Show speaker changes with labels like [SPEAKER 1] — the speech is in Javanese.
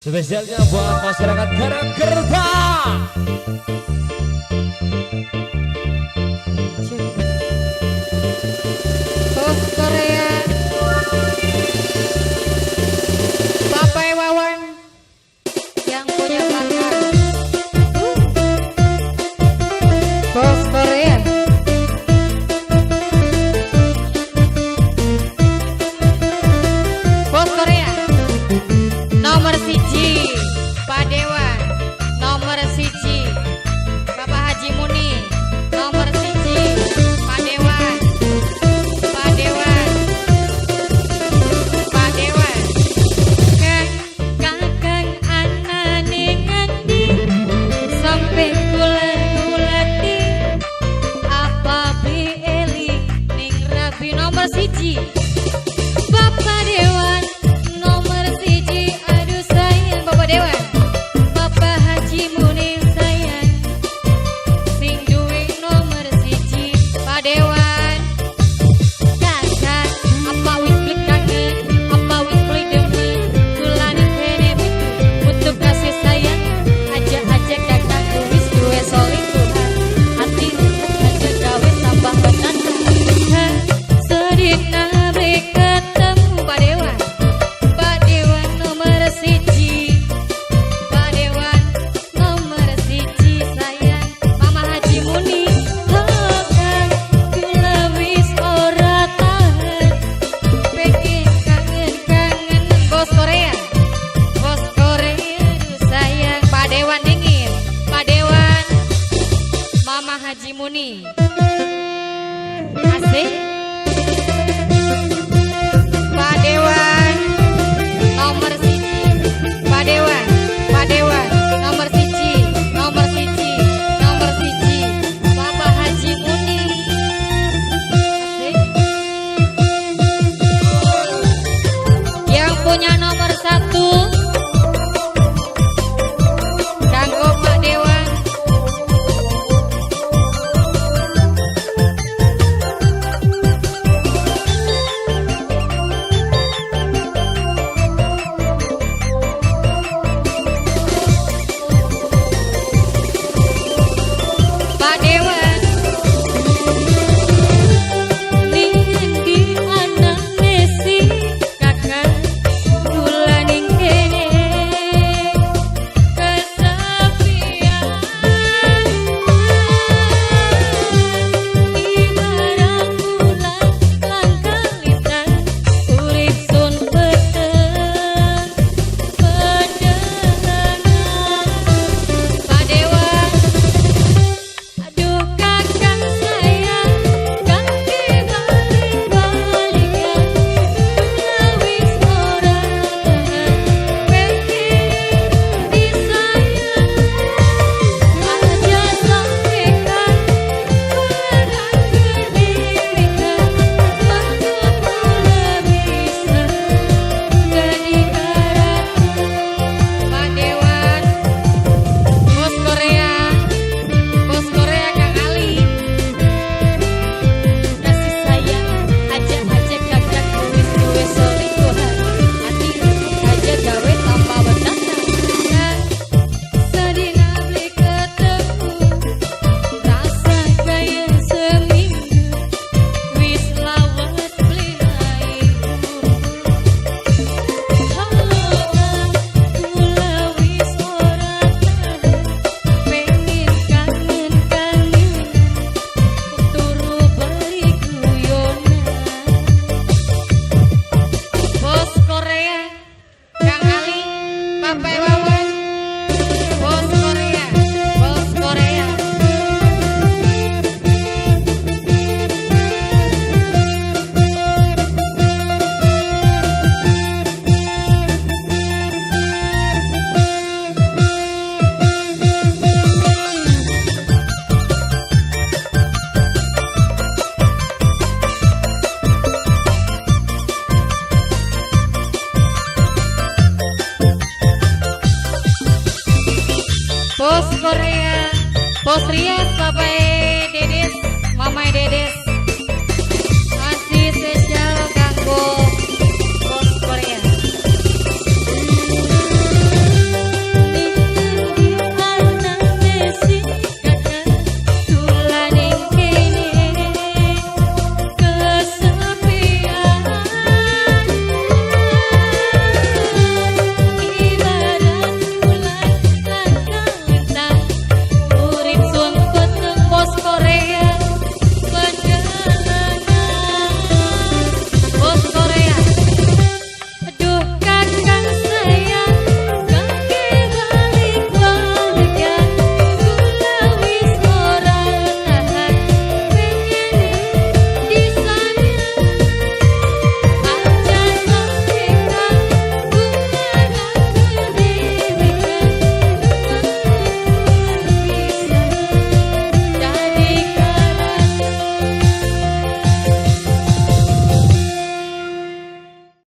[SPEAKER 1] Spesialnya buat masyarakat Karangkerta.
[SPEAKER 2] Bos Korea, Bapak Wawan yang punya belakang. Bos Korea, Bos Korea, nomor 1 Pak Dewan, nomor 1 Bapak Haji Muni, nomor 1 Pak Dewan, Pak Dewan, Pak Dewan. Kang kakang anane ngendi sampe kulat-kulati apa beli eling ning rabi nomor 1 Bapak Dewan nomor 1, aduh sayang Bapak Dewan, Bapak Haji Muni sayang sing duwe nomor 1 Pak Dewan. Kakak apa wis beli kangen, apa wis beli demen, kulane kene butuh kasih sayang, aja-aja kakakku wis duwe selingkuhan, hati aja gawe tambah betah. Sedina beli ketemu Pak Dewan, Pak Dewan nomor 1, Pak Dewan nomor 1 sayang, Mama Haji Muni. Kakang kula wis ora tahan pengen kangen-kangen. Bos Korea, Bos Korea, aduh sayang Pak Dewan dingin, Pak Dewan, Mama Haji Muni asik. Pak Dewan nomor 1, Pak Dewan, Pak Dewan nomor 1, nomor 1, nomor 1 Bapak Haji Muni asik. Yang punya nomor 1 kanggo Pak Dewan. Pak Dewan ning endi anane si kakang kula ning kene kesepian ibarat bulan langka lintang urip sun peteng pedengan. Pak Dewan, aduh kakang sayang, kaki balik-balikan, kula wis ora tahan, pengen disayang, aja sampe kan kurang pendidikan, maka kula bisa jadi karatu. Pak Dewan, Bos Korea, Bos Korea Kang Ali, kasih sayang aja-aja kakak wis duwe selingkuhan, hati aja gawe tambah betah. Sedina beli ketemu rasa kaya seminggu wis lawas beli main. Halo kang kula wis ora tahan pengen kangen-kangen turu bali guyonan. Bos Korea Kang Ali, Bapak Wawan, Bos Korea, Bos Korea. Bos Korea, Bos Rias, Bapak Dedes, Mama Dedes.